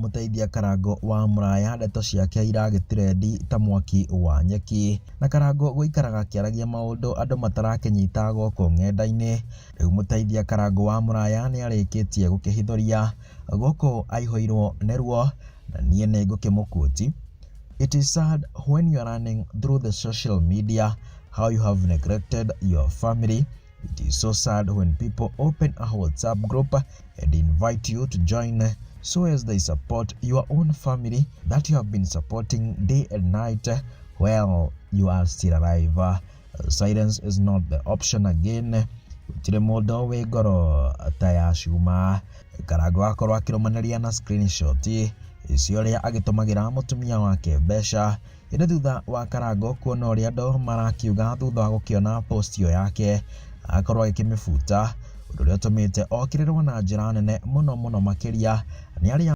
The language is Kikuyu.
Mũteithia Karangũ wa Mũraya ndeto ciake iragĩtirendi ta mwaki wa nyeki, na Karangũ gũikaraga akĩaragia maũndũ andũ matarakĩnyita gũkũ ng'enda-inĩ. Rĩu Mũteithia Karangũ wa Mũraya nĩarĩkĩtie gũkĩhithũria gũkũ aihũirwo nĩ ruo, na niĩ nĩngũkĩmũkuoti. It is sad when you are running through the social media how you have neglected your family. It is so sad when people open a WhatsApp group and invite you to join so as they support your own family that you have been supporting day and night while you are still alive. Silence is not the option again. Gũtirĩ mũndũ wĩ ngoro ta ya cuma. Karangũ akorwo akĩrũmanĩria na screenshot cia ũrĩa agĩtũmagĩra mũtumia wake mbeca. Ĩndĩ thutha wa Karangũ kuona ũrĩa andũ marakiuga thutha wa gũkĩona post ĩyo yake, akorwo agĩkĩmĩbuta, ũndũ ũrĩa ũtũmĩte okĩrĩrwo na njĩra nene mũno mũno makĩria nĩ arĩa